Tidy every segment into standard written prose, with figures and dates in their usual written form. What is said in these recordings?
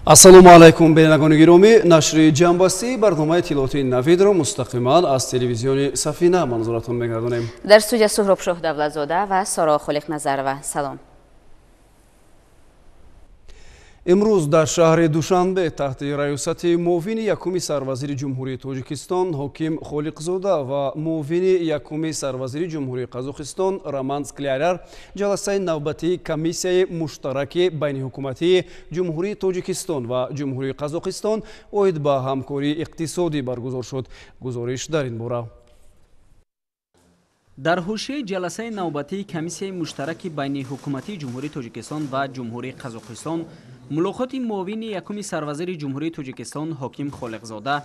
Ассалому алайкум, бинандагони гиромӣ. Нашри ҷамъбастии барномаи иттилоотии Навидро мустақиман аз телевизиони Сафина манзуратон мегардонем. Дар студия Суҳроб Шоҳдавлатзода ва Соро Холиқназарова. Салом. Имрӯз дар шаҳри Душанбе таҳти раёсати муовини якуми сарвазири Ҷумҳурии Тоҷикистон Ҳоким Холиқзода ва муовини якуми сарвазири Ҷумҳурии Қазоқистон Роман Скляр ҷаласаи навбатии комиссияи муштараки байниҳукуматии Ҷумҳурии Тоҷикистон ва Ҷумҳурии Қазоқистон оид ба ҳамкории иқтисодӣ баргузор шуд. Гузориш дар ин бора. Дар ҳошияи ҷаласаи навбатии комиссияи муштараки байниҳукуматии Ҷумҳурии Тоҷикистон ва Ҷумҳурии Қазоқистон мулоқоти муовини якуми сарвазири Ҷумҳурии Тоҷикистон Ҳоким Холиқзода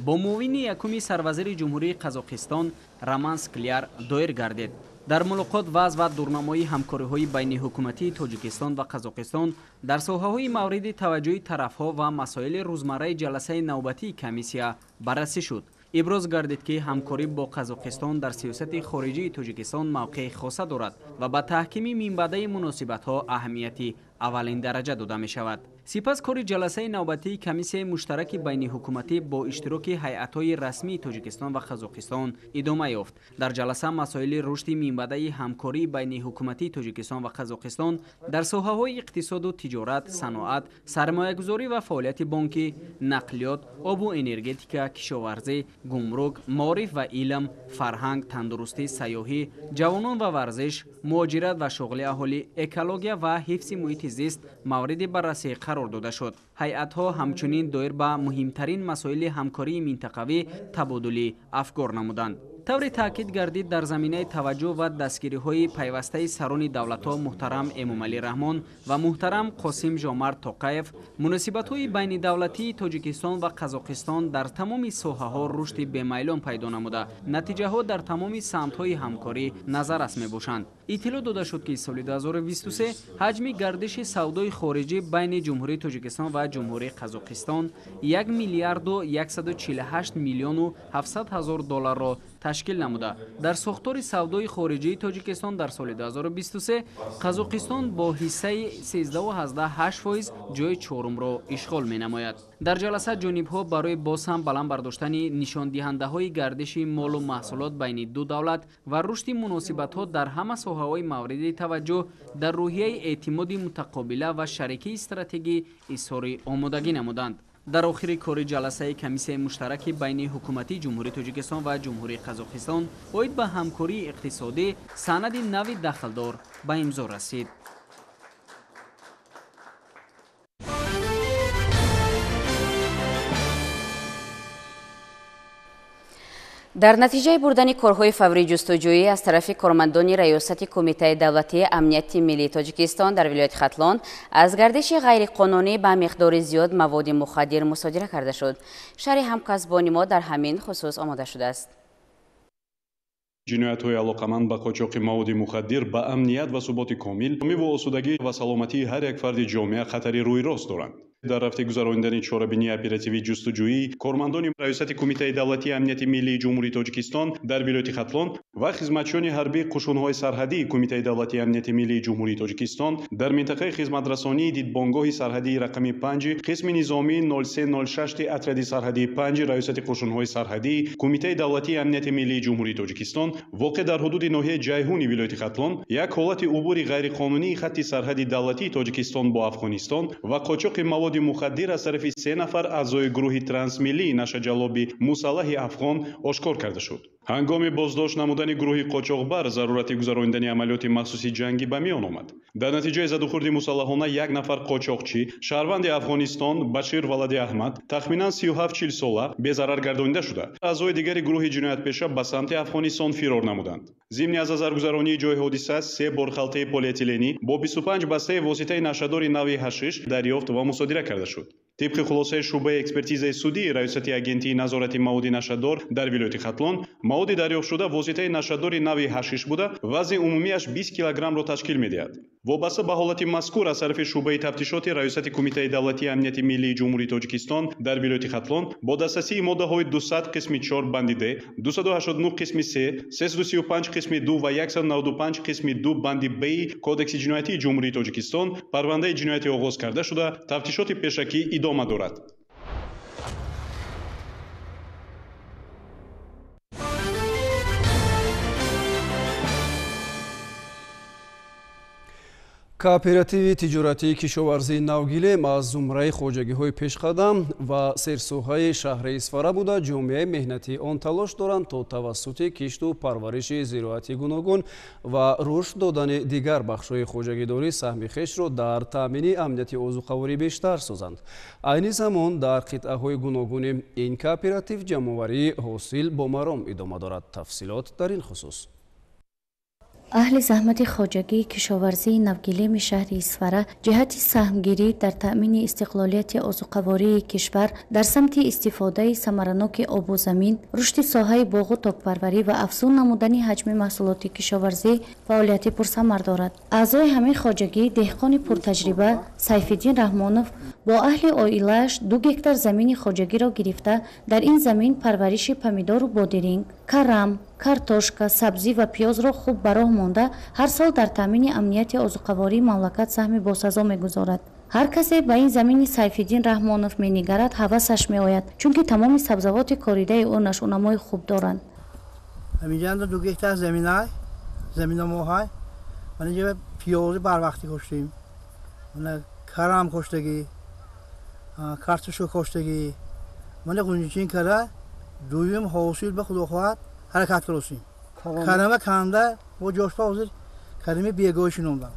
бо муовини якуми сарвазири Ҷумҳурии Қазоқистон Роман Скляр доир гардид. Дар мулоқот вазъ ва дурнамои ҳамкориҳои байниҳукуматии Тоҷикистон ва Қазоқистон дар соҳаҳои мавриди таваҷҷӯҳи тарафҳо ва масоили рӯзмарраи ҷаласаи навбатии комиссия баррасӣ шуд. Иброз гардид, ки ҳамкорӣ бо Қазоқистон дар сиёсати хориҷии Тоҷикистон мавқеи хоса дорад ва ба таҳкими минбаъдаи муносибатҳо аҳамияти аввалин дараҷа дода мешавад. Сипас кори ҷаласаи навбатии комиссияи муштараки байниҳукуматӣ бо иштироки ҳайатҳои расмии Тоҷикистон ва Қазоқистон идома ёфт. Дар ҷаласа масоили рушди минбаъдаи ҳамкории байниҳукуматии Тоҷикистон ва Қазоқистон дар соҳаҳои иқтисоду тиҷорат, саноат, сармоягузорӣ ва фаъолияти бонкӣ, нақлиёт, обу энергетика, кишоварзӣ, гумрук, маориф ва илм, фарҳанг, тандурустӣ, сайёҳӣ, ҷавонон ва варзиш, муҳоҷират ва шуғли аҳолӣ, экология ва ҳифзи муҳити зист мавриди баррасӣ қарор дода шуд. Ҳайатҳо ҳамчунин доир ба муҳимтарин масоили ҳамкории минтақавӣ табодули афкор намуданд. Тавре таъкид гардид, дар заминаи таваҷҷӯҳ ва дастгириҳои пайвастаи сарони давлатҳо муҳтарам Эмомалӣ Раҳмон ва муҳтарам Қосим Жомарт Тоқаев, муносибатҳои байнидавлатии Тоҷикистон ва Қазоқистон дар тамоми соҳаҳо рушди бемайлон пайдо намуда, натиҷаҳо дар тамоми самтҳои ҳамкорӣ назаррас мебошанд. Иттилоъ дода шуд, ки соли 2023 ҳаҷми гардиши савдои хориҷӣ байни Ҷумҳурии Тоҷикистон ва Ҷумҳурии Қазоқистон 1 миллиарду 148 миллиону 700 ҳазор долларро ташкил намуда. Дар сохтори савдои хориҷии Тоҷикистон дар соли 2023 Қазоқистон бо ҳиссаи 13,8% ҷои чорумро ишғол менамояд. Дар ҷаласа ҷонибҳо барои боз ҳам баланд бардоштани нишондиҳандаҳои гардиши молу маҳсулот байни ду давлат ва рушди муносибатҳо дар ҳама соҳаҳои мавриди таваҷҷӯҳ дар рӯҳияи эътимоди мутақобила ва шарикии стратегӣ изҳори омодагӣ намуданд. Дар охири кори ҷаласаи комиссияи муштараки байниҳукуматии Ҷумҳурии Тоҷикистон ва Ҷумҳурии Қазоқистон оид ба ҳамкории иқтисодӣ санади нави дахлдор ба имзо расид. Дар натиҷаи бурдани корҳои фаврии ҷустуҷӯӣ аз тарафи кормандони раёсати Кумитаи давлатии амнияти миллии Тоҷикистон дар вилояти Хатлон аз гардиши ғайриқонунӣ ба миқдори зиёд маводи мухаддир мусодира карда шуд. Шарҳи ҳамкасбони мо дар ҳамин хусус омода шудааст. Ҷиноятҳои алоқаманд ба қочоқи маводи мухаддир ба амният ва суботи комил ва осудагӣ ва саломатии ҳар як фарди ҷомеа хатари рӯйрост доранд. Дар рафти гузаронидани чорабинии оперативии ҷустуҷӯӣ кормандони раёсати Кумитаи давлатии амнияти миллии Ҷумҳурии Тоҷикистон дар вилояти Хатлон ва хизматчиёни ҳарбии қушунҳои сарҳадии Кумитаи давлатии амнияти миллии Ҷумҳурии Тоҷикистон дар минтақаи хизматрасонии дидбонгоҳи сарҳадии рақами 5 қисми низомии 0306 отряди сарҳадии 5 раёсати қушунҳои сарҳадии Кумитаи давлатии амнияти миллии Ҷумҳурии Тоҷикистон воқеъ дар ҳудуди ноҳияи Ҷайҳуни вилояти Хатлон як ҳолати убури ғайриқонунии хатти сарҳади давлатии Тоҷикистон бо Афғонистон ва қочоқи маводи мухаддир аз тарафи 3 нафар аъзои гурӯҳи трансмиллии нашаҷаллоби мусаллаҳи афғон ошкор карда шуд. Ҳангоми боздошт намудани гурӯҳи қочоқбар зарурати гузаронидани амалиёти махсуси ҷангӣ ба миён омад. Дар натиҷаи задухӯрди мусаллаҳона як нафар қочоқчӣ, шаҳрванди Афғонистон Башир Валади Аҳмад, тахминан 37-40 сола безарар гардонида шуда, аъзои дигари гурӯҳи ҷиноятпеша ба самти Афғонистон фирор намуданд. Зимни аз назаргузаронии ҷои ҳодиса 3 бор халтаи полиэтиленӣ бо 25 бастаи воситаи нашадори нави ҳашиш дарёфт ва мусодира карда шуд. Тибқи хулосаи шӯъбаи экспертизаи судии раёсати агентии назорати маводи нашадор дар вилояти Хатлон, маводи дарёфтшуда воситаи нашадори нави ҳашиш буда, вазни умумиаш 20 килограммро ташкил медиҳад. Вобаста ба ҳолати мазкур аз тарафи шӯъбаи тафтишоти раёсати Кумитаи давлатии амнияти миллии Ҷумҳурии Тоҷикистон дар вилояти Хатлон бо дастрасии моддаҳои 200 қисми 4 банди Д, 289 қисми 3, 335 қисми 2 ва 195 қисми 2 банди Б Кодекси ҷиноятии Ҷумҳурии Тоҷикистон парвандаи ҷиноятӣ оғоз карда шуда, тафтишоти пешакӣ идома Идома дорад. Кооперативи тиҷоратии кишоварзии Навгилем аз зумраи хоҷагиҳои пешқадам ва серсоҳаи шаҳри Исфара буда, ҷомеаи меҳнатии он талош доранд, то тавассути кишту парвариши зироати гуногун ва рушд додани дигар бахшҳои хоҷагидорӣ саҳми хешро дар таъмини амнияти озуқаворӣ бештар созанд. Айни замон дар қитъаҳои гуногуни ин кооператив ҷамъоварии ҳосил бо маром идома дорад. Тафсилот дар ин хусус. Аҳли заҳмати хоҷагии кишоварзии Навгилеми шаҳри Исфара ҷиҳати саҳмгирӣ дар таъмини истиқлолияти озуқавории кишвар дар самти истифодаи самараноки обу замин, рушди соҳаи боғу токпарварӣ ва афзун намудани ҳаҷми маҳсулоти кишоварзӣ фаъолияти пурсамар дорад. Аъзои ҳамин хоҷагӣ деҳқони пуртаҷриба Сайфиддин Раҳмонов бо аҳли оилааш 2 гектар замини хоҷагиро гирифта, дар ин замин парвариши помидору бодиринг, карам, картошка, сабзӣ ва пиёзро хуб ба роҳ монда, ҳар сол дар таъмини амнияти озуқавории мамлакат саҳми босазо мегузорад. Ҳар касе ба ин замини Сайфиддин Раҳмонов менигарад, ҳавасаш меояд, чунки тамоми сабзавоти коридаи ӯ нашъунамои хуб доранд. Ҳаминҷанда 2 гектар заминай, замина моҳай, ман инҷа пиёзи барвақтӣ коштем, карам коштагӣ, картошка коштагӣ, ман ғунҷичин кара дуюм ҳосил ба худо хоҳад ҳаракат кардем. Карама канда бо ҷошпа ҳозир карами бегоҳӣ шинондам.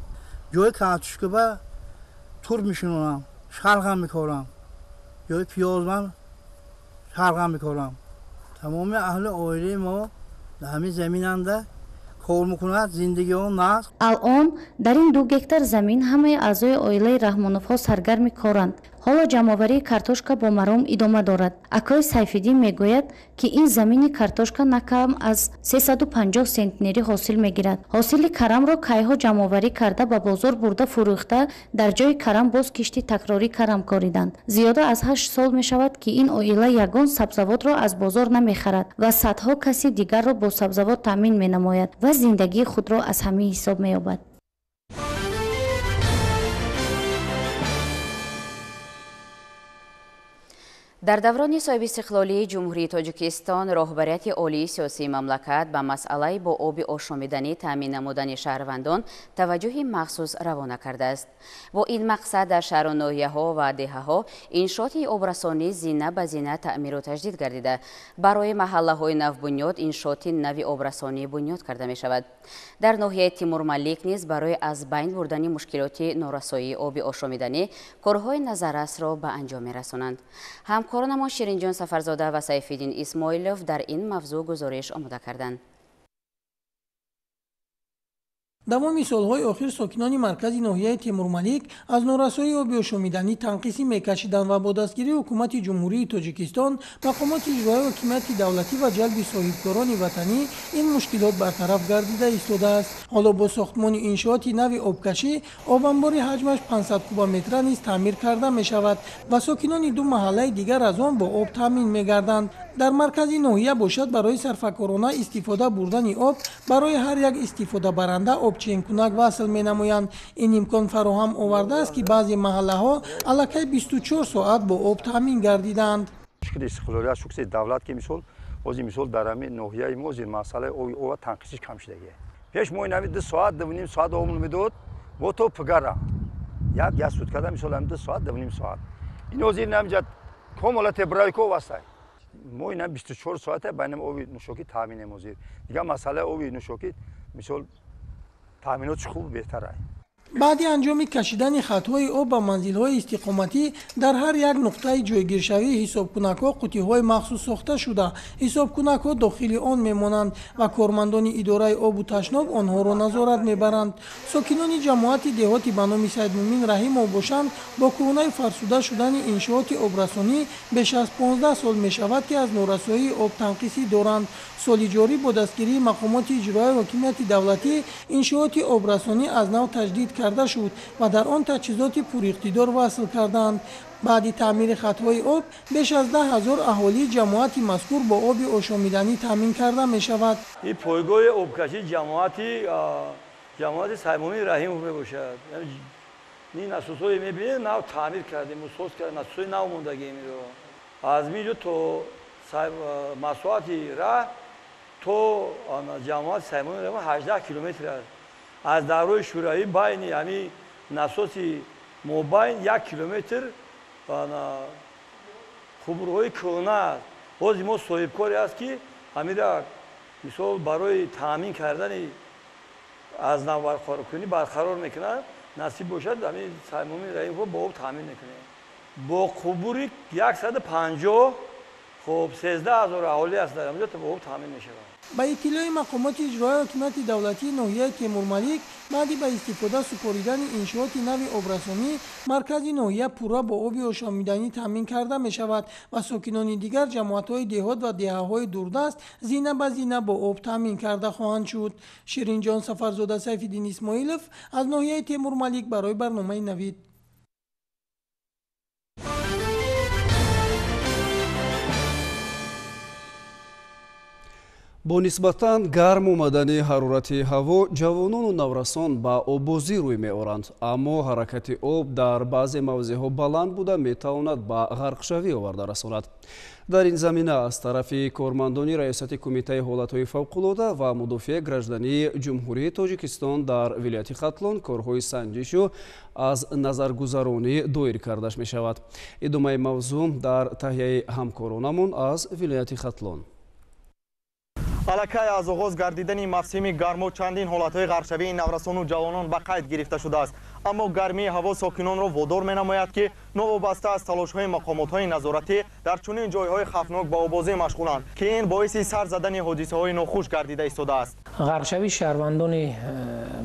Ҷои картошка ба тур мешинонам, шалғам мекорам. Ҷои пиёзам шалғам мекорам. Тамоми аҳли оилаи мо дар ҳамин заминанда кор мекунад, зиндагиҳо нағз. Алон дар ин 2 гектар замин ҳамаи аъзои оилаи Раҳмоновҳо саргарми коранд. Ҳоло ҷамъоварии картошка бо маром идома дорад. Акои Сайфиддин мегӯяд, ки ин замини картошка на кам аз 350 сентнери ҳосил мегирад. Ҳосили карамро кайҳо ҷамъоварӣ карда ба бозор бурда фурӯхта, дар ҷои карам боз кишти такрорӣ карам кориданд. Зиёда аз 8 сол мешавад, ки ин оила ягон сабзавотро аз бозор намехарад ва садҳо каси дигарро бо сабзавот таъмин менамояд ва зиндагии худро аз ҳамин ҳисоб меёбад. Дар даврони соҳибистиқлолии Ҷумҳурии Тоҷикистон роҳбарияти олии сиёсии мамлакат ба масъалаи бо оби ошомиданӣ таъмин намудани шаҳрвандон таваҷҷӯҳи махсус равона кардааст. Бо ин мақсад дар шаҳру ноҳияҳо ва деҳаҳо иншооти обрасонӣ зина ба зина таъмиру таҷдид гардида, барои маҳаллаҳои навбунёд иншооти нави обрасонӣ бунёд карда мешавад. Дар ноҳияи Тимурмалик низ барои аз байн бурдани мушкилоти норасоии оби ошомиданӣ корҳои назаррасро ба анҷом мерасонанд. Ҳамкоронамон Ширинҷон Сафарзода ва Сайфиддин Исмоилов дар ин мавзӯъ гузориш омода карданд. Давоми солҳои охир сокинони маркази ноҳияи Темурмалик аз норасоии оби ошомиданӣ танқисӣ мекашиданд ва бо дастгирии ҳукумати Ҷумҳурии Тоҷикистон, мақомоти иҷроияи ҳокимияти давлатӣ ва ҷалби соҳибкорони ватанӣ ин мушкилот бартараф гардида истодааст. Ҳоло бо сохтмони иншооти нави обкашӣ обанбори ҳаҷмаш 500 кубометра низ таъмир карда мешавад ва сокинони ду маҳаллаи дигар аз он бо об таъмин мегарданд. Дар маркази ноҳия бошад, барои сарфакорона истифода бурдани об барои ҳар як истифодабаранда обченкунак васл менамоянд. Ин имкон фароҳам овардааст, ки баъзе маҳаллаҳо аллакай 24 соат бо об таъмин гардиданд. Шукри истиқлолият, шукри давлат, ки мисол ҳозир мисол дар ҳамин ноҳияи мо зир масъалаи оби ова танқисиш кам шудагия. Пеш мо ин 2 соат 2.5 соат об медод, мо то пигара як суткада мисол 2 соат 2.5 соат. Ин ҳозир инамҷа комола тебрайков астай. Мо ина 24 соата ба инам оби нӯшокӣ таъминем ҳозир. Дигар масъалаи оби нӯшокӣ мисол таъминотш хуб беҳтар аст. Баъди анҷоми кашидани хатҳои об ба манзилҳои истиқоматӣ дар ҳар як нуқтаи ҷойгиршавии ҳисобкунакҳо қутиҳои махсус сохта шуда, ҳисобкунакҳо дохили он мемонанд ва кормандони идораи обу ташноб онҳоро назорат мебаранд. Сокинони ҷамоати деҳоти ба номи Саидмумин Раҳимов бошанд, бо кӯҳнаи фарсуда шудани иншооти обрасонӣ беш аз 15 сол мешавад, ки аз норасоии об танқисӣ доранд. Соли ҷорӣ бо дастгирии мақомоти иҷроияи ҳокимияти давлатӣ иншооти обрасонӣ аз нав таҷдид карда шуд ва дар он таҷҳизоти пуриқтидор васл карданд. Баъди таъмири хатҳои об беш аз 10 000 аҳолии ҷамоати мазкур бо оби ошомиданӣ таъмин карда мешавад. Ин пойгоҳи обкашии ҷамоати Саидмумин Раҳимов мебошад. Ин насосҳое мебинед, нав таъмир кардем, соз кардем, насосҳои нав мондагием. Аз инҷо то масоҳати раҳ то ҷамоати Саймони Раҳимов 18 километр аст. Аз давраи Шӯравӣ байни ҳамин насоси мобайн 1 километр қубурҳои кӯҳна аст. Ҳозир мо соҳибкоре аст, ки ҳамира мисол барои таъмин кардани аз нав барқароркунӣ барқарор мекунад. Насиб бошад, ҳамин Саймони Раҳимов бо об таъмин мекунем. Бо қубури 150, хуб, 13 000 аҳолӣ аст дар ҳаминҷо бо об таъмин мешавад. Ба иттилои мақомоти иҷроияи ҳокимияти давлатии ноҳияи Темурмалик, баъди ба истифода супоридани иншооти нави обрасонӣ, маркази ноҳия пурра бо оби ошомиданӣ таъмин карда мешавад ва сокинони дигар ҷамоатҳои деҳот ва деҳаҳои дурдаст зина ба зина бо об таъмин карда хоҳанд шуд. Ширинҷон Сафарзода, Сайфиддин Исмоилов аз ноҳияи Темурмалик барои барномаи Навид. Бо нисбатан гарм омадани ҳарорати ҳаво ҷавонону наврасон ба оббозӣ рӯй меоранд, аммо ҳаракати об дар баъзе мавзеъҳо баланд буда метавонад ба ғарқшавӣ оварда расонад. Дар ин замина аз тарафи кормандони Раёсати Кумитаи ҳолатҳои фавқулода ва мудофиаи граждании Ҷумҳурии Тоҷикистон дар вилояти Хатлон корҳои санҷишу аз назаргузаронӣ доир кардаш мешавад. Идомаи мавзӯъ дар таҳияи ҳамкоронамон аз вилояти Хатлон. Аллакай аз оғоз гардидани мавсими гармо чандин ҳолатҳои ғарқшавии наврасону ҷавонон ба қайд гирифта шудааст. Аммо гармии ҳаво сокинонро водор менамояд, ки новобаста аз талошҳои мақомотҳои назоратӣ дар чунин ҷойҳои хавфнок ба обозӣ машғуланд, ки ин боиси сар задани ҳодисаҳои нохуш гардида истодааст. Ғарқшавии шаҳрвандони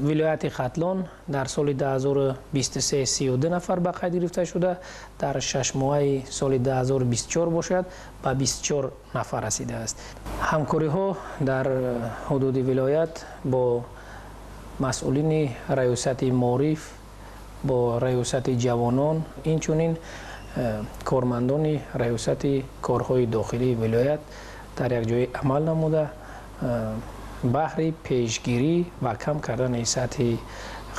вилояти Хатлон дар соли 2023 32 нафар ба қайд гирифта шуда, дар шашмоҳаи соли 2024 бошад ба 24 нафар расидааст. Ҳамкориҳо дар ҳудуди вилоят бо масъулини раёсати маориф, бо раёсати ҷавонон, инчунин кормандони раёсати корҳои дохилии вилоят дар як ҷои амал намуда, баҳри пешгирӣ ва кам кардани сатҳи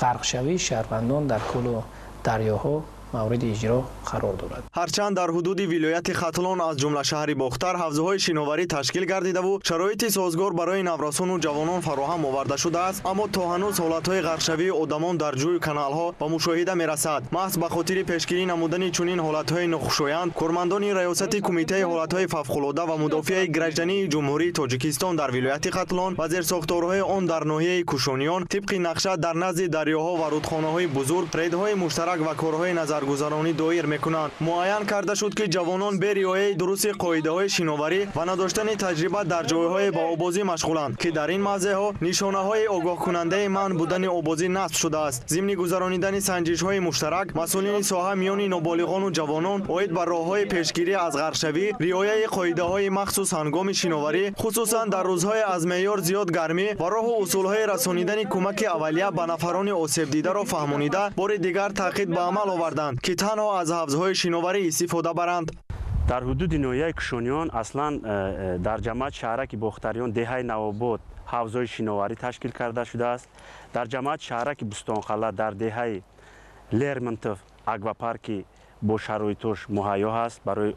ғарқшавии шаҳрвандон дар кӯлу дарёҳо мавриди иҷро қарор дорад. Ҳарчанд дар ҳудуди вилояти Хатлон аз ҷумла шаҳри Бохтар ҳавзаҳои шиноварӣ ташкил гардидаву шароити созгор барои наврасону ҷавонон фароҳам оварда шудааст, аммо то ҳанӯз ҳолатҳои ғарқшавии одамон дар ҷӯю каналҳо ба мушоҳида мерасад. Маҳз ба хотири пешгирӣ намудани чунин ҳолатҳои нохушоянд, кормандони Раёсати Кумитаи ҳолатҳои фавқулода ва мудофиаи граждании Ҷумҳурии Тоҷикистон дар вилояти Хатлон ва зерсохторҳои он дар ноҳияи Кушониён тибқи нақша дар назди дарёҳо ва рудхонаҳои бузург рейдҳои муштарак ва корҳои назаргузаронӣ доир мекунанд. Муайян карда шуд, ки ҷавонон бе риояи дурусти қоидаҳои шиноварӣ ва надоштани таҷриба дар ҷойҳое ба обозӣ машғуланд, ки дар ин мавзеъҳо нишонаҳои огоҳкунандаи манъ будани обозӣ насб шудааст. Зимни гузаронидани санҷишҳои муштарак, масъулини соҳа миёни ноболиғону ҷавонон оид ба роҳҳои пешгирӣ аз ғарқшавӣ, риояи қоидаҳои махсус ҳангоми шиноварӣ, хусусан дар рӯзҳои аз меъёр зиёд гармӣ ва роҳу усулҳои расонидани кӯмаки аввалия ба нафарони осебдидаро фаҳмонида, бори дигар таъқид ба амал оварданд, ки танҳо аз ҳавзҳои шиноварӣ истифода баранд. Дар ҳудуди ноҳияи Кушониён аслан дар ҷамоати шаҳраки Бохтариён деҳаи Навобод ҳавзҳои шиноварӣ ташкил карда шудааст. Дар ҷамоати шаҳраки Бустонқалъа дар деҳаи Лермонтов аквапарки бо шароитош муҳайё ҳаст барои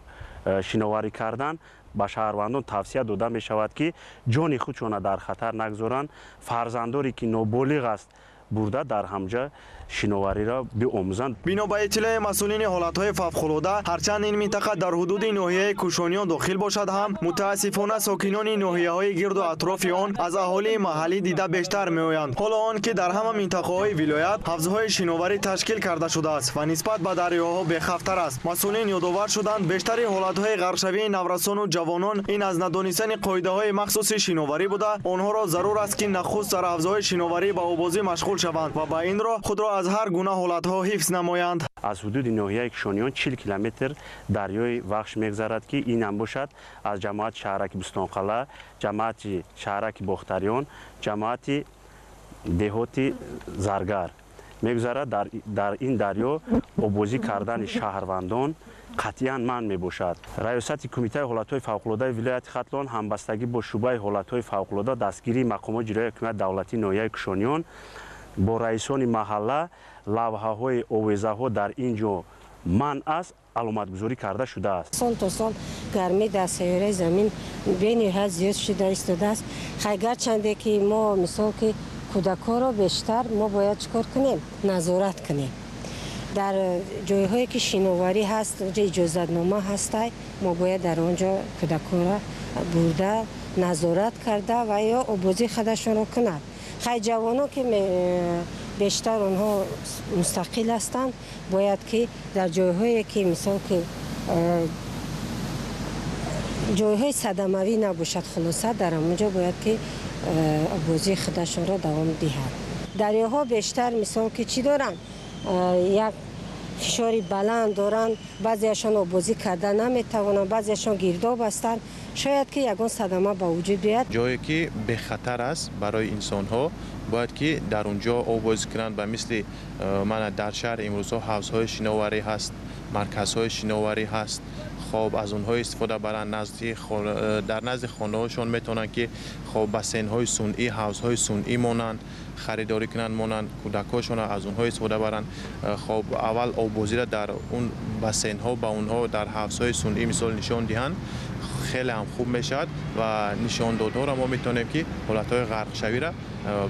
шиноварӣ кардан. Ба шаҳрвандон тавсия дода мешавад, ки ҷони худшона дар хатар нагузоранд, фарзандоре ки ноболиғ аст бурда дар ҳамҷа шиновариро биомӯзанд. Бино ба иттилои масъулини ҳолатҳои фавқулода, ҳарчанд ин минтақа дар ҳудуди ноҳияи Кушониён дохил бошад ҳам, мутаассифона сокинони ноҳияҳои гирду атрофи он аз аҳолии маҳаллӣ дида бештар меоянд. Ҳоло он ки дар ҳама минтақаҳои вилоят ҳавзҳои шиноварӣ ташкил карда шудааст ва нисбат ба дарёҳо бехавфтар аст. Масъулин ёдовар шуданд, бештари ҳолатҳои ғарқшавии наврасону ҷавонон ин аз надонистани қоидаҳои махсуси шиноварӣ буда, онҳоро зарур аст, ки нахуст дар ҳавзҳои шиноварӣ ба обозӣ машғул шаванд ва ба ин роҳ худро аз ҳар гуна ҳолатҳо ҳифз намоянд. Аз ҳудуди ноҳияи Кушониён 40 километр дарёи Вахш мегзарад, ки ин ҳам бошад аз ҷамоати шаҳраки Бустонқалъа, ҷамоати шаҳраки Бохтариён, ҷамоати деҳоти Заргар мегузарад. Дар ин дарё обозӣ кардани шаҳрвандон қатъиян манъ мебошад. Раёсати Кумитаи ҳолатҳои фавқулодаи вилояти Хатлон ҳамбастагӣ бо шӯъбаи ҳолатҳои фавқулода дастгирии мақомоти иҷроияи ҳокимияти давлатии ноҳияи Кушониён Бо раисони маҳалла лавҳаҳои овезаҳо дар ин ҷо манъ аст, аломатгузорӣ карда шудааст. Сол то сол гармӣ дар сайёраи замин бениҳоят зиёд шуда истодааст. Хай, гарчанде ки мо, мисол, ки кӯдакҳоро бештар мо бояд чӣ кор кунем? Назорат кунем. Дар ҷойҳое ки шиноварӣ ҳаст, онҷо иҷозатнома ҳастай, мо бояд дар он ҷо кӯдакҳоро бурда, назорат карда ва ё обозии худашонро кунад. Хай, ҷавонон ки бештар онҳо мустақил ҳастанд, бояд ки дар ҷойҳое ки, мисол, ки ҷойҳои садамавӣ набошад, хулоса, дар ҳамон ҷо бояд ки обозии худашонро давом диҳад. Дарёҳо бештар, мисол, ки чӣ доранд? Як фишори баланд доранд, баъзеашон обозӣ карда наметавонанд, баъзеашон гирдоб ҳастанд, шояд ки ягон садама ба вуҷуд биёяд. Ҷое ки бехатар аст барои инсонҳо, бояд ки дар он ҷо обозӣ кунанд. Ба мисли мана дар шаҳр имрӯзҳо ҳавзҳои шиноварӣ ҳаст, марказҳои шиноварӣ ҳаст. Хоб, аз онҳо истифода баранд. Дар назди хонаҳошон метавонанд ки хоб бассейнҳои сунъӣ, ҳавзҳои сунъӣ монанд, харидорӣ кунанд, монанд, кӯдакҳошонро аз онҳо истифода баранд. Хоб, аввал оббозиро дар он бассейнҳо ба онҳо дар ҳавзҳои сунъӣ мисол нишон диҳанд, хеле ҳам хуб мешавад ва нишондодҳоро мо метавонем ки ҳолатҳои ғарқшавиро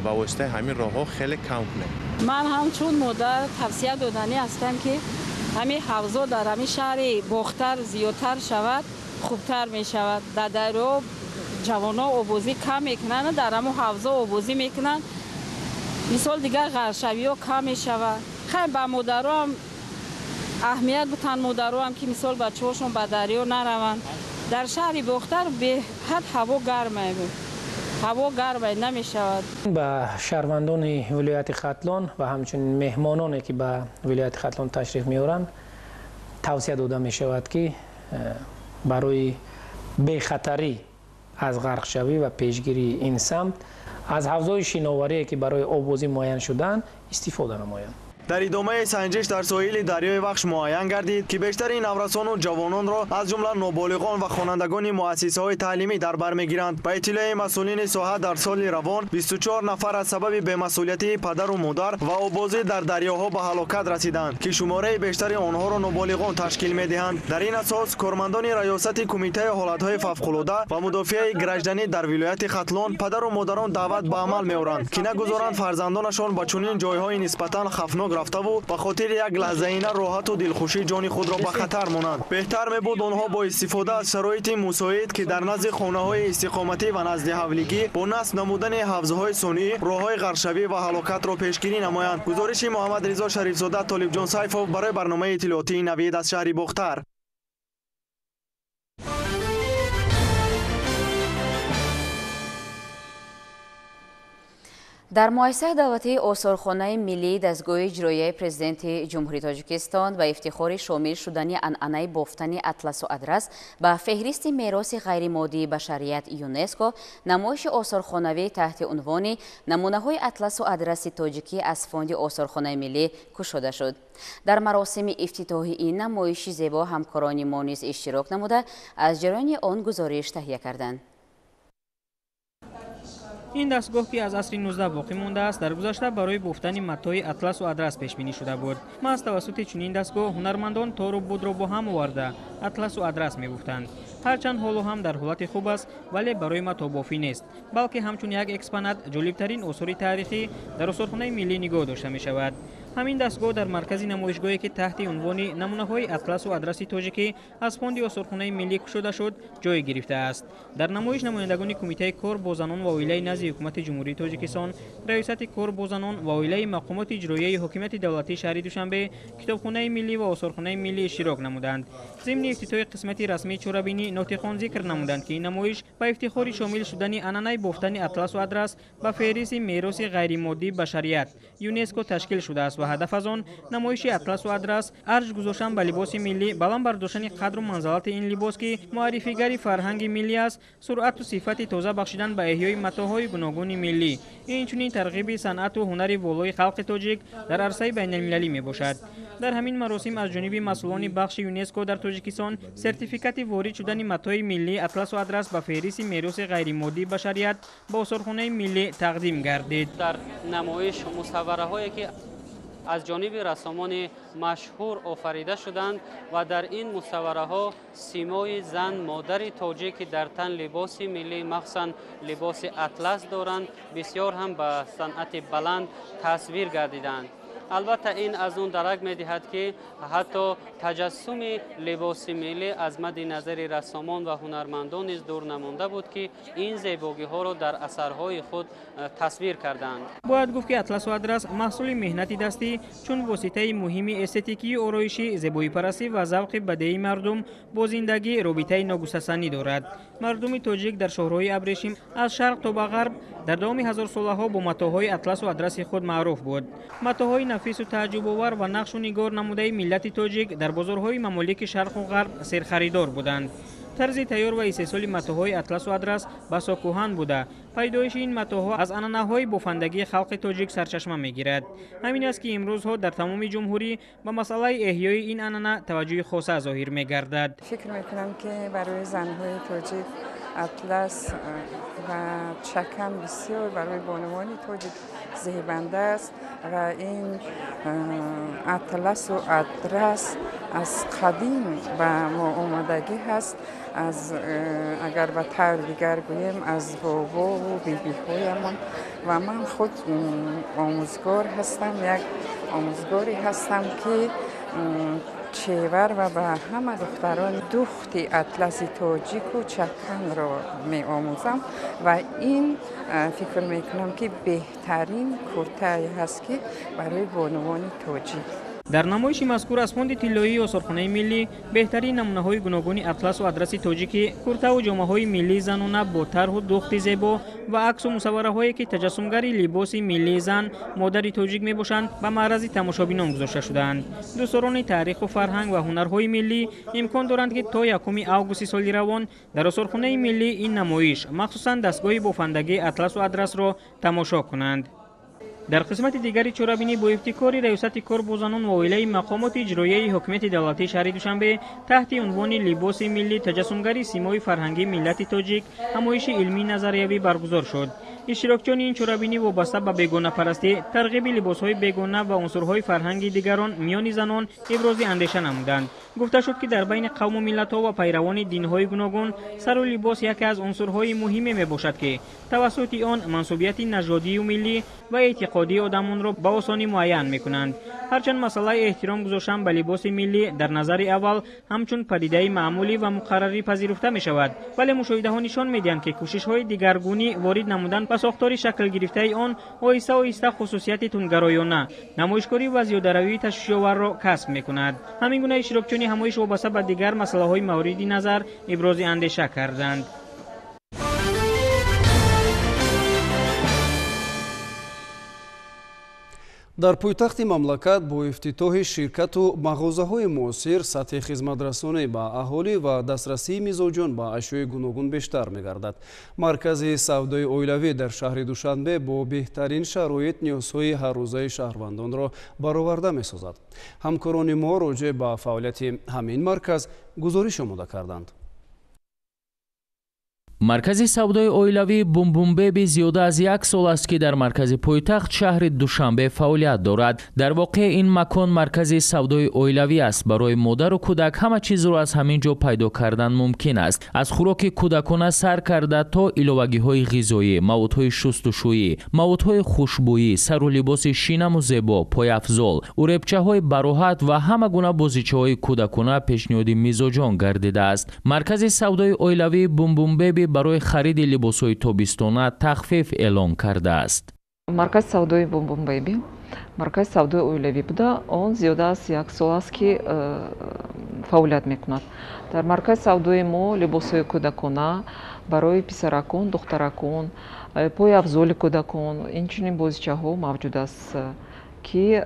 ба воситаи ҳамин роҳҳо хеле кам кунем. Ман ҳамчун модар тавсия доданӣ ҳастам, ки ҳамин ҳавзо дар ҳамин шаҳри Бохтар зиёдтар шавад, хубтар мешавад. Дар дарё ҷавонҳо обозӣ кам мекунанд, дар ҳамон ҳавзо обозӣ мекунанд, мисол, дигар ғарқшавиҳо кам мешавад. Хай, ба модароам аҳамият бутанд, модароам ки, мисол, бачаҳошон ба дарё нараванд. Дар шаҳри Бохтар беҳад ҳаво гармае, ҳаво гармае, намешавад. Ба шаҳрвандони вилояти Хатлон ва ҳамчунин меҳмононе ки ба вилояти Хатлон ташриф меоранд тавсия дода мешавад, ки барои бехатарӣ аз ғарқшавӣ ва пешгирии ин самт аз ҳавзҳои шиноварие ки барои оббозӣ муайян шудаанд истифода намоянд. Дар идомаи санҷиш дар соҳили дарёи Вахш муайян гардид, ки бештари наврасону ҷавононро, аз ҷумла ноболиғон ва хонандагони муассисаҳои таълимӣ дар бар мегиранд. Ба иттилои масъулини соҳа, дар соли равон 24 нафар аз сабаби бемасъулиятии падару модар ва оббозӣ дар дарёҳо ба ҳалокат расиданд, ки шумораи бештари онҳоро ноболиғон ташкил медиҳанд. Дар ин асос кормандони раёсати кумитаи ҳолатҳои фавқулода ва мудофиаи гражданӣ дар вилояти Хатлон падару модарон даъват ба амал меоранд, ки нагузоранд фарзандонашон ба чунин ҷойҳои нисбатан хавфнок рафтаву ба хотири як лаҳзаина роҳату дилхушӣ ҷони худро ба хатар монанд. Беҳтар мебуд онҳо бо истифода аз шароити мусоид, ки дар назди хонаҳои истиқоматӣ ва назди ҳавлигӣ, бо насб намудани ҳавзҳои сунъӣ роҳҳои ғарқшавӣ ва ҳалокатро пешгирӣ намоянд. Гузориши Муҳаммадризо Шарифзода, Толибҷон Сайфов барои барномаи иттилоотии Навид аз шаҳри Бохтар. Дар муассисаи давлатии осорхонаи миллии дастгоҳи иҷроияи президенти Ҷумҳурии Тоҷикистон ба ифтихори шомил шудани анъанаи бофтани атласу адрас ба феҳристи мероси ғайримоддии башарият ЮНЕСКО намоиши осорхонавӣ таҳти унвони намунаҳои атласу адраси тоҷикӣ аз фонди осорхонаи миллӣ кушода шуд. Дар маросими ифтитоҳи ин намоиши зебо ҳамкорони мо низ иштирок намуда, аз ҷараёни он гузориш таҳия карданд. Ин дастгоҳ, ки аз асри 19 боқӣ мондааст, дар гузашта барои бофтани матои атласу адрас пешбинӣ шуда буд. Маҳз тавассути чунин дастгоҳ ҳунармандон тору будро бо ҳам оварда атласу адрас мебофтанд. Ҳарчанд ҳоло ҳам дар ҳолати хуб аст, вале барои матобофӣ нест, балки ҳамчун як экспонат, ҷолибтарин осори таърихӣ, дар осорхонаи миллӣ нигоҳ дошта мешавад. Ҳамин дастгоҳ дар маркази намоишгоҳе, ки таҳти унвони намунаҳои атласу адраси тоҷикӣ аз фонди осорхонаи миллӣ кушода шуд, ҷой гирифтааст. Дар намоиш намояндагони Кумитаи кор бо занон ва оилаи назди ҳукумати Ҷумҳурии Тоҷикистон, Раёсати кор бо занон ва оилаи мақомоти иҷроияи ҳокимияти давлатии шаҳри Душанбе, Китобхонаи миллӣ ва осорхонаи миллӣ иштирок намуданд. Зимни ифтитоҳи қисмати расмии чорабинӣ нотиқон зикр намуданд, ки ин намоиш ба ифтихори шомил шудани анъанаи бофтани атласу адрас ба феҳристи мероси ғайримоддии башарият ЮНЕСКО ташкил шудааст. ва ҳадаф аз он намоиши атласу адрас, арҷ гузоштан ба либоси миллӣ, баланд бардоштани қадру манзалати ин либос, ки муаррифигари фарҳанги миллӣ аст, суръату сифати тоза бахшидан ба эҳёи матоъҳои гуногуни миллӣ, инчунин тарғиби санъату ҳунари волои халқи тоҷик дар арсаи байналмилалӣ мебошад. Дар ҳамин маросим аз ҷониби масъулони бахши ЮНЕСКО дар Тоҷикистон сертификати ворид шудани матои миллӣ атласу адрас ба феҳристи мероси ғайримоддии башарият ба осорхонаи миллӣ тақдим гардид. Дар намоиш мусаввараҳое ки аз ҷониби рассомони машҳур офарида шуданд ва дар ин мусаввараҳо симои зан, модари тоҷик, ки дар тан либоси миллӣ, махсусан либоси атлас доранд, бисёр ҳам ба санъати баланд тасвир гардиданд. Албатта ин аз он дарак медиҳад, ки ҳатто таҷассуми либоси миллӣ аз мадди назари рассомон ва ҳунармандон низ дур намонда буд, ки ин зебогиҳоро дар асарҳои худ тасвир карданд. Бояд гуфт, ки атласу адрас маҳсули меҳнати дастӣ чун воситаи муҳими эстетикию ороишӣ, зебоипарастӣ ва завқи бадеии мардум бо зиндагӣ робитаи ногусасанӣ дорад. Мардуми тоҷик дар шоҳроҳи абрешим аз шарқ то ба ғарб дар давоми ҳазорсолаҳо бо матоъҳои атласу адраси худ маъруф буд. Матоъҳои нафису тааҷҷубовар ва нақшу нигор намудаи миллати тоҷик дар бозорҳои мамолики шарқу ғарб серхаридор буданд. Тарзи тайёр ва истеҳсоли матоъҳои атласу адрас басо кӯҳан буда, пайдоиши ин матоъҳо аз анъанаҳои бофандагии халқи тоҷик сарчашма мегирад. Ҳамин аст, ки имрӯзҳо дар тамоми ҷумҳурӣ ба масъалаи эҳёи ин анъана таваҷҷӯҳи хоса зоҳир мегардад. Фикр мекунам, ки барои занҳои тоҷик атлас ва чакан бисёр барои бонувони тоҷик зебанда аст ва ин атласу адрас аз қадим ба мо омодагӣ ҳаст. Аз агар ба таври дигар гӯем, аз бобову бибиҳоямон. Ва ман худ омӯзгор ҳастам, як омӯзгоре ҳастам, ки чевар ва ба ҳама духтарон духти атласи тоҷику чаканро меомӯзам ва ин фикр мекунам, ки беҳтарин куртае ҳаст, ки барои бонувони тоҷик. Дар намоиши мазкур аз фонди тиллоии осорхонаи миллӣ беҳтарин намунаҳои гуногуни атласу адраси тоҷикӣ, куртаву ҷомаҳои миллии занона бо тарҳу духти зебо ва аксу мусаввараҳое, ки таҷассумгари либоси миллии зан, модари тоҷик мебошанд, ба маърази тамошобинон гузошта шудаанд. Дӯстдорони таъриху фарҳанг ва ҳунарҳои миллӣ имкон доранд, ки то 1 августи соли равон дар осорхонаи миллӣ ин намоиш, махсусан дастгоҳи бофандагии атласу адрасро тамошо кунанд. Дар қисмати дигари чорабинӣ бо ибтикори Раёсати кор бо занон ва оилаи мақомоти иҷроияи ҳокимияти давлатии шаҳри Душанбе таҳти унвони «Либоси миллӣ таҷассумгари симои фарҳангии миллати тоҷик» ҳамоиши илмии назариявӣ баргузор шуд. Иштирокчиёни ин чорабинӣ вобаста ба бегонапарастӣ, тарғиби либосҳои бегона ва унсурҳои фарҳанги дигарон миёни занон ибрози андеша намуданд. Гуфта шуд, ки дар байни қавму миллатҳо ва пайравони динҳои гуногун сару либос яке аз унсурҳои муҳиме мебошад, ки тавассути он мансубияти нажодию миллӣ ва эътиқодии одамонро ба осонӣ муайян мекунанд. Ҳарчанд масъалаи эҳтиром гузоштан ба либоси миллӣ дар назари аввал ҳамчун падидаи маъмулӣ ва муқаррарӣ пазируфта мешавад, вале мушоҳидаҳо нишон медиҳанд, ки кӯшишҳои дигаргунӣ ворид намудан ба сохтори шаклгирифтаи он оҳиста оҳиста хусусияти тундгароёна, намоишкорӣ ва зиёдаравии ташвишоварро касб мекунад. Ҳамин гуна иштирокчиёни ҳамоиш вобаста ба дигар масъалаҳои мавриди назар ибрози андеша карданд. Дар пойтахти мамлакат бо ифтитоҳи ширкату мағозаҳои муосир сатҳи хизматрасонӣ ба аҳолӣ ва дастрасии мизоҷон ба ашёи гуногун бештар мегардад. Маркази савдои оилавӣ дар шаҳри Душанбе бо беҳтарин шароит ниёзҳои ҳаррӯзаи шаҳрвандонро бароварда месозад. Ҳамкорони мо роҷеъ ба фаъолияти ҳамин марказ гузориш омода карданд. Маркази савдои оилавии Бумбумбеби зиёда аз як сол аст, ки дар маркази пойтахт шаҳри Душанбе фаъолият дорад. Дар воқеъ ин макон маркази савдои оилавӣ аст. Барои модару кӯдак ҳама чизро аз ҳамин ҷо пайдо кардан мумкин аст. Аз хӯроки кӯдакона сар карда то иловагиҳои ғизоӣ, маводҳои шустушӯӣ, маводҳои хушбӯӣ, сару либоси шинаму зебо, пойафзол, уребчаҳои бароҳат ва ҳама гуна бозичаҳои кӯдакона пешниҳоди мизоҷон гардидааст. Маркази савдои оилавии Бумбумбеби барои хариди либосҳои тобистона тахфиф эълон кардааст. Маркази савдои Бумбумбеби маркази савдои оилавӣ буда, он зиёда аз як сол аст, ки фаъолият мекунад. Дар маркази савдои мо либосҳои кӯдакона барои писаракон, духтаракон, пойафзоли кӯдакон, инчунин бозичаҳо мавҷуд аст. ки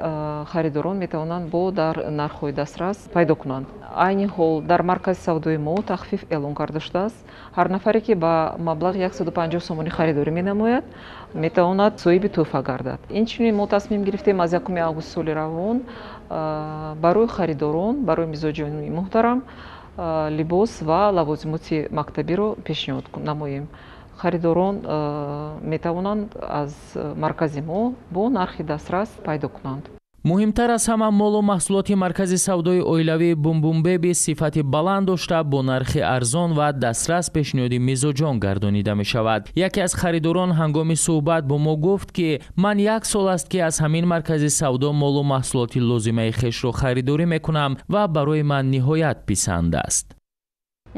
харидорон метавонанд бо дар нархҳои дастрас пайдо кунанд. Айни ҳол дар маркази савдои мо тахфиф эълон карда шудааст. Ҳар нафаре ки ба маблағи 150 сомонӣ харидорӣ менамояд, метавонад соҳиби тӯҳфа гардад. Инчунин мо тасмим гирифтем аз 1 август соли равон барои харидорон, барои мизоҷони муҳтарам либос ва лавозимоти мактабиро пешниҳод намоем. Харидорон метавонанд аз маркази мо бо нархи дастрас пайдо кунанд. Муҳимтар аз ҳама, молу маҳсулоти маркази савдои оилавии Бумбумбеби сифати баланд дошта, бо нархи арзон ва дастрас пешниҳоди мизоҷон гардонида мешавад. Яке аз харидорон ҳангоми суҳбат бо мо гуфт, ки ман як сол аст, ки аз ҳамин маркази савдо молу маҳсулоти лозимаи хешро харидорӣ мекунам ва барои ман ниҳоят писанд аст.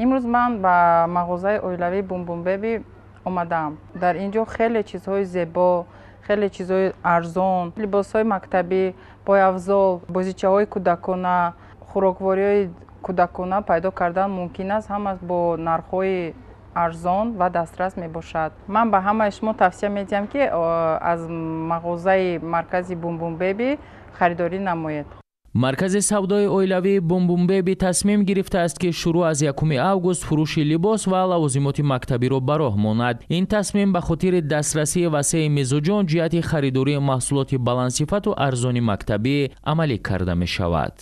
Имрӯз ман ба мағозаи оилавии Бумбумбеби омадаам. Дар ин ҷо хеле чизҳои зебо, хеле чизҳои арзон, либосҳои мактабӣ, пойафзол, бозичаҳои кӯдакона, хӯроквориҳои кӯдакона пайдо кардан мумкин аст. Ҳама бо нархҳои арзон ва дастрас мебошад. Ман ба ҳамаи шумо тавсия медиҳам, ки аз мағозаи маркази Бумбумбеби харидорӣ намоед. Маркази савдои оилавии Бумбумбеби тасмим гирифтааст, ки шурӯъ аз 1 август фурӯши либос ва лавозимоти мактабиро ба роҳ монад. Ин тасмим ба хотири дастрасии васеи мизоҷон ҷиҳати харидории маҳсулоти баландсифату арзони мактабӣ амалӣ карда мешавад.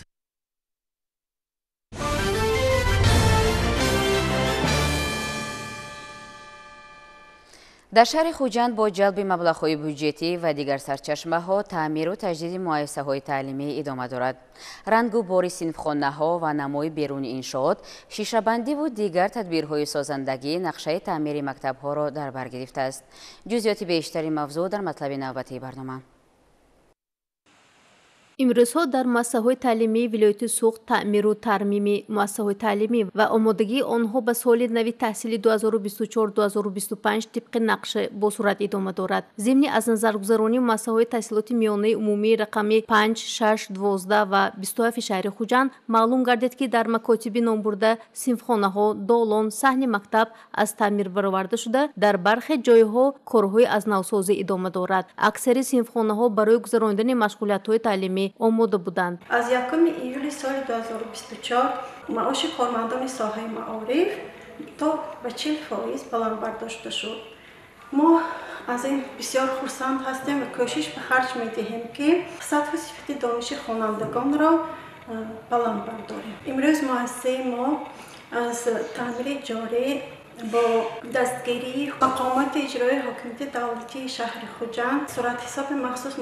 Дар шаҳри Хуҷанд бо ҷалби маблағҳои бюҷетӣ ва дигар сарчашмаҳо таъмиру таҷдиди муассисаҳои таълимӣ идома дорад. Рангу бори синфхонаҳо ва намои беруни иншоот, шишабандиву дигар тадбирҳои созандагӣ нақшаи таъмири мактабҳоро дар бар гирифтааст. Ҷузъиёти бештари мавзӯъ дар матлаби навбатии барнома. Имрӯзҳо дар муассисаҳои таълимии вилояти Суғд таъмиру тармими муассисаҳои таълимӣ ва омодагии онҳо ба соли нави таҳсили 2024-2025 тибқи нақша бо суръат идома дорад. Зимни аз назаргузаронии муассисаҳои таҳсилоти миёнаи умумии рақами 5, 6, 12 ва 27 шаҳри Хуҷанд маълум гардид, ки дар макотиби номбурда синфхонаҳо, долон, саҳни мактаб аз таъмир бароварда шуда, дар бархе ҷойҳо корҳои аз навсозӣ идома дорад. Аксари синфхонаҳо барои гузаронидани машғулиятҳои таълимӣ омода буданд. Аз 1 июли соли 2024 маоши кормандони соҳаи маориф то ба 40% баланд бардошта шуд. Мо аз ин бисёр хурсанд ҳастем ва кӯшиш ба харҷ медиҳем, ки сатҳу сифати дониши хонандагонро баланд бардорем. Имрӯз муассисаи мо аз таъмири ҷорӣ бо дастгирии мақомоти иҷроии ҳокимияти давлатии шаҳри Хуҷанд суратҳисоби махсус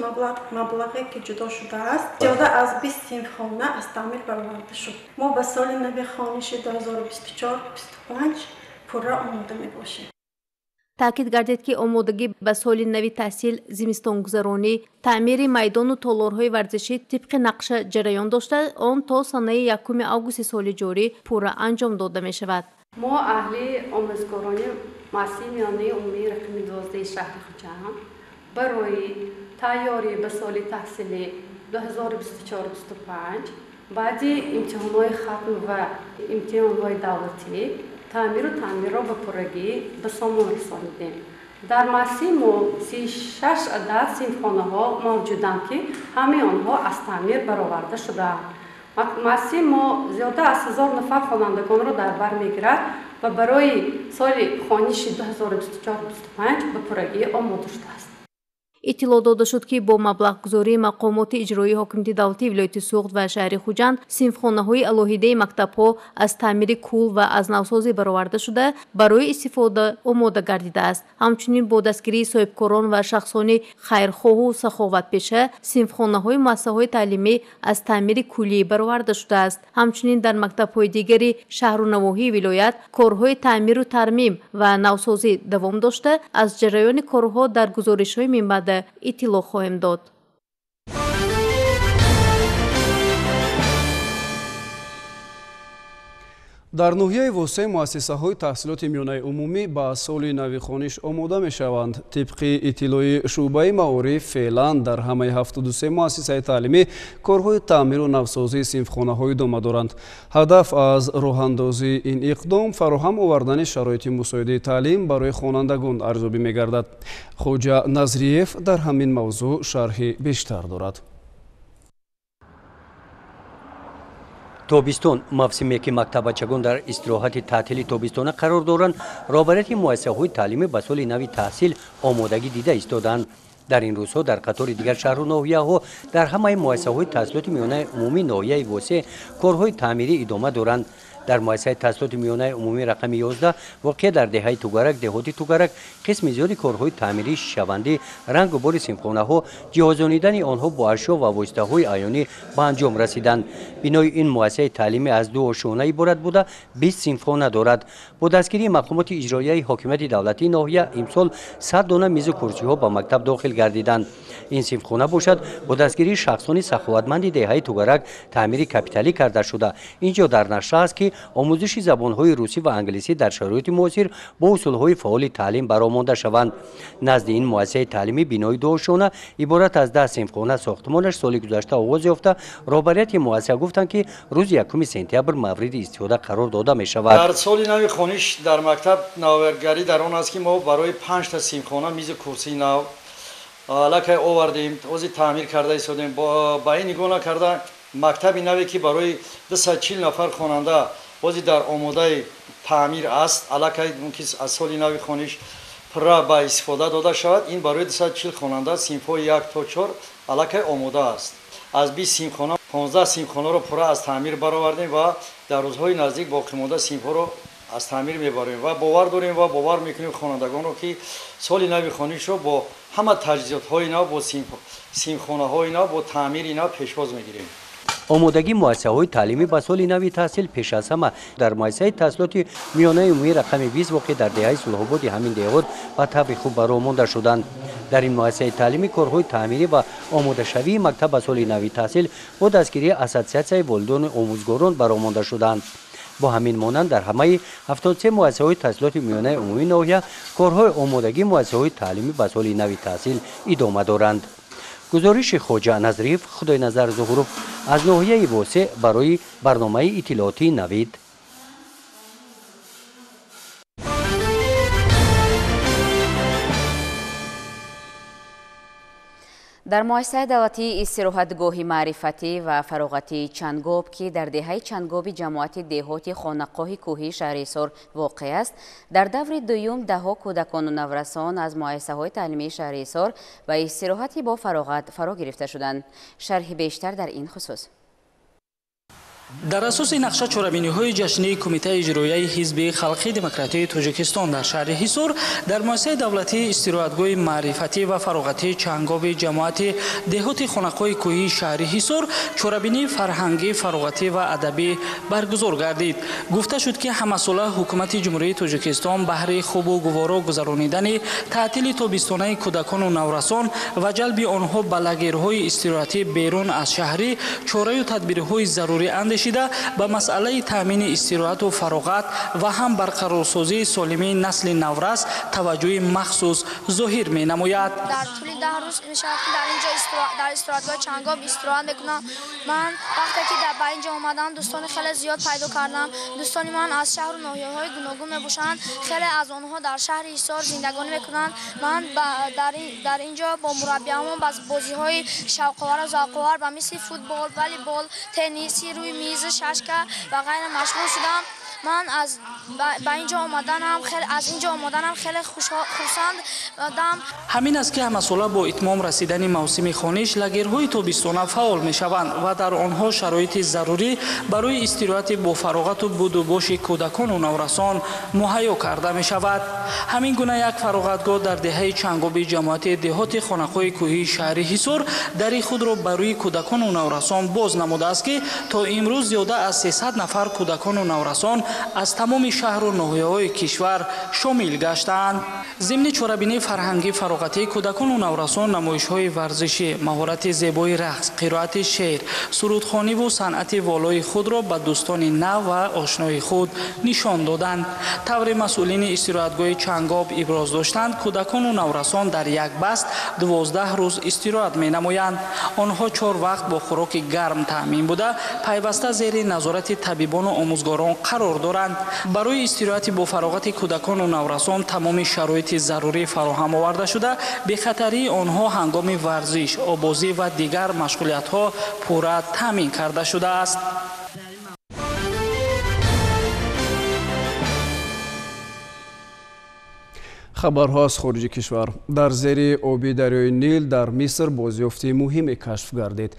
маблағе ки ҷудо шудааст, зиёда аз 20 синфхона аз таъмир бароварда шуд. Мо ба соли нави хониши 2024-25 пурра омода мебошем. Таъкид гардид, ки омодагӣ ба соли нави таҳсил, зимистонгузаронӣ, таъмири майдону толорҳои варзишӣ тибқи нақша ҷараён дошта, он то санаи 1 августи соли ҷорӣ пурра анҷом дода мешавад. Мо аҳли омӯзгорони муассисаи миёнаи умумии рақами 12 шаҳри Хуҷанд барои тайёрӣ ба соли таҳсили 2024-25 баъди имтиҳонҳои хатм ва имтиҳонҳои давлатӣ таъмиру таъмирро ба пуррагӣ ба сомон расонидем. Дар муассисаи мо 36 адад синфхонаҳо мавҷуданд, ки ҳамаи онҳо аз таъмир бароварда шудаанд. Муассисаи мо зиёда аз 1000 нафар хонандагонро дар бар мегирад ва барои соли хониши 2024-25 ба пуррагӣ омода шудааст. Иттилоъ дода шуд, ки бо маблағгузории мақомоти иҷроии ҳокимияти давлатии вилояти Суғд ва шаҳри Хуҷанд синфхонаҳои алоҳидаи мактабҳо аз таъмири кул ва аз навсозӣ бароварда шуда, барои истифода омода гардидааст. Ҳамчунин бо дастгирии соҳибкорон ва шахсони хайрхоҳу саховатпеша синфхонаҳои муассисаҳои таълимӣ аз таъмири куллӣ бароварда шудааст. Ҳамчунин дар мактабҳои дигари шаҳру навоҳии вилоят корҳои таъмиру тармим ва навсозӣ давом дошта, аз ҷараёни корҳо дар гузоришҳои минбаъда иттилоъ хоҳем дод. Дар ноҳияи Восеъ муассисаҳои таҳсилоти миёнаи умумӣ ба соли нави хониш омода мешаванд. Тибқи иттилои шӯъбаи маориф, феълан дар ҳамаи 73 муассисаи таълимӣ корҳои таъмиру навсозии синфхонаҳо идома доранд. Ҳадаф аз роҳандозии ин иқдом фароҳам овардани шароити мусоиди таълим барои хонандагон арзёбӣ мегардад. Хоҷа Назриев дар ҳамин мавзӯъ шарҳи бештар дорад. Тобистон мавсиме ки мактаббачагон дар истироҳати таътили тобистона қарор доранд, роҳбарияти муассисаҳои таълимӣ ба соли нави таҳсил омодагӣ дида истоданд. Дар ин рӯзҳо дар қатори дигар шаҳру ноҳияҳо дар ҳамаи муассисаҳои таҳсилоти миёнаи умумии ноҳияи Восеъ корҳои таъмирӣ идома доранд. Дар муассисаи таҳсилоти миёнаи умумии рақами 11 воқеа дар деҳаи Тугарак, деҳоти Тугарак, қисми зиёди корҳои таъмирии шишавандӣ, рангу бори синфхонаҳо, ҷиҳозонидани онҳо бо ашё ва воситаҳои аёнӣ ба анҷом расиданд. Бинои ин муассисаи таълимӣ аз ду ошёна иборат буда, 20 синфхона дорад. Бо дастгирии мақомоти иҷроияи ҳокимияти давлатии ноҳия имсол 100 дона мизу курсиҳо ба мактаб дохил гардиданд. Ин синфхона бошад бо дастгирии шахсони саховатманди деҳаи Тугарак таъмири капиталӣ карда шуда. Ин ҷо дар нақша аст, ки омӯзиши забонҳои русӣ ва англисӣ дар шароити муосир бо усулҳои фаъоли таълим баромонда шаванд. Назди ин муассисаи таълимӣ бинои дуошёна иборат аз 10 синфхона сохтмонаш соли гузашта оғоз ёфта, роҳбарияти муассиса гуфтанд, ки рӯзи 1 сентябр мавриди истифода қарор дода мешавад. Дар соли нави хониш дар мактаб навгарӣ дар он аст, ки мо барои 5 та синфхона мизу курсии нав аллакай овардем, ози таъмир карда истодем. Ба ин нигоҳ накарда мактаби наве, ки барои 240 нафар хонанда бози дар омодаи таъмир аст, аллакай мумкин аз соли нави хониш пурра ба истифода дода шавад. Ин барои 240 хонанда синфҳои 1 то 4 аллакай омода аст. Аз 20 синфхона 15 синфхонаро пурра аз таъмир баровардем ва дар рӯзҳои наздик боқимонда синфҳоро аз таъмир мебарем ва бовар дорем ва бовар мекунем хонандагонро, ки соли нави хонишро бо ҳама таҷҳизотҳои нав, бо синфхонаҳои нав, бо таъмири нав пешвоз мегирем. Омодагии муассисаҳои таълимӣ ба соли нави таҳсил пеш аз ҳама дар муассисаи таҳсилоти миёнаи умумии рақами 20 воқеъ дар деҳаи Сулҳободи ҳамин деҳот ба таври хуб баромонда шуданд. Дар ин муассисаи таълимӣ корҳои таъмирӣ ва омодашавии мактаб ба соли нави таҳсил бо дастгирии ассотсиатсияи волидони омӯзгорон баромонда шуданд. Бо ҳамин монанд дар ҳамаи 73 муассисаҳои таҳсилоти миёнаи умумии ноҳия корҳои омодагии муассисаҳои таълимӣ ба соли нави таҳсил идома доранд. Гузориши Хоҷа Назриев, Худойназар Зуҳуров аз ноҳияи Восеъ барои барномаи иттилоотии Навид. Дар муассисаи давлатии истироҳатгоҳи маърифатӣ ва фароғатии Чангоб, ки дар деҳаи Чангоби ҷамоати деҳоти Хонақоҳи кӯҳии шаҳри Ҳисор воқеъ аст, дар даври дуюм даҳҳо кӯдакону наврасон аз муассисаҳои таълимии шаҳри Ҳисор ба истироҳати бо фароғат фаро гирифта шуданд. Шарҳи бештар дар ин хусус. Дар асоси нақша чорабиниҳои ҷашнии Кумитаи иҷроияи Ҳизби Халқии Демократии Тоҷикистон дар шаҳри Ҳисор дар муассисаи давлатии истироҳатгоҳи маърифатӣ ва фароғатии Чангоби ҷамоати деҳоти Хонақоҳи кӯҳии шаҳри Ҳисор чорабинии фарҳангӣ, фароғатӣ ва адабӣ баргузор гардид. Гуфта шуд, ки ҳамасола ҳукумати Ҷумҳурии Тоҷикистон баҳри хубу гуворо гузаронидани таътили тобистонаи кӯдакону наврасон ва ҷалби онҳо ба лагерҳои истироҳатӣ берун аз шаҳрӣ чораю тадбирҳои зарурӣ андешида ба масъалаи таъмини истироҳату фароғат ва ҳам барқарорсозии солимии насли наврас таваҷҷӯҳи махсус зоҳир менамояд. Дар тӯли 10 рӯз мешавад, ки дар инҷо дар истироҳатгоҳи Чангоб истироҳат мекунам. Ман вақте ки ба инҷо омадам, дӯстони хеле зиёд пайдо кардам. Дӯстони ман аз шаҳру ноҳияҳои гуногун мебошанд. Хеле аз онҳо дар шаҳри Ҳисор зиндагонӣ мекунанд. Ман дар инҷо бо мураббиҳамон ба бозиҳои шавқовару завқовар ба мисли футбол, волейбол, тенниси рӯи миз, шашка ва ғайра машғул шудам. Ман аз ба инҷо омаданам аз инҷо омаданам хеле хурсандам. Ҳамин аст, ки ҳамасола бо итмом расидани мавсими хониш лагерҳои тобистона фаъол мешаванд ва дар онҳо шароити зарурӣ барои истироҳати бофароғату будубоши кӯдакону наврасон муҳайё карда мешавад. Ҳамин гуна як фароғатгоҳ дар деҳаи Чангоби ҷамоати деҳоти Хонақоҳи кӯҳии шаҳри Ҳисор дари худро барои кӯдакону наврасон боз намудааст, ки то имрӯз зиёда аз 300 нафар кӯдакону наврасон аз тамоми шаҳру ноҳияҳои кишвар шомил гаштаанд. Зимни чорабинии фарҳангӣ фароғатии кӯдакону наврасон намоишҳои варзишӣ, маҳорати зебои рақс, қироати шеър, сурудхониву санъати волои худро ба дӯстони нав ва ошнои худ нишон доданд. Тавре масъулини истироҳатгоҳи Чангоб иброз доштанд, кӯдакону наврасон дар як баст 12 рӯз истироҳат менамоянд. Онҳо 4 вақт бо хӯроки гарм таъмин буда, пайваста зери назорати табибону омӯзгорон қарор доранд. Барои истироҳати бофароғати кӯдакону наврасон тамоми шароити зарурӣ фароҳам оварда шуда, бехатарии онҳо ҳангоми варзиш, обозӣ ва дигар машғулиятҳо пурра таъмин карда шудааст. Хабарҳо аз хориҷи кишвар. Дар зери оби дарёи Нил дар Миср бозёфти муҳиме кашф гардид.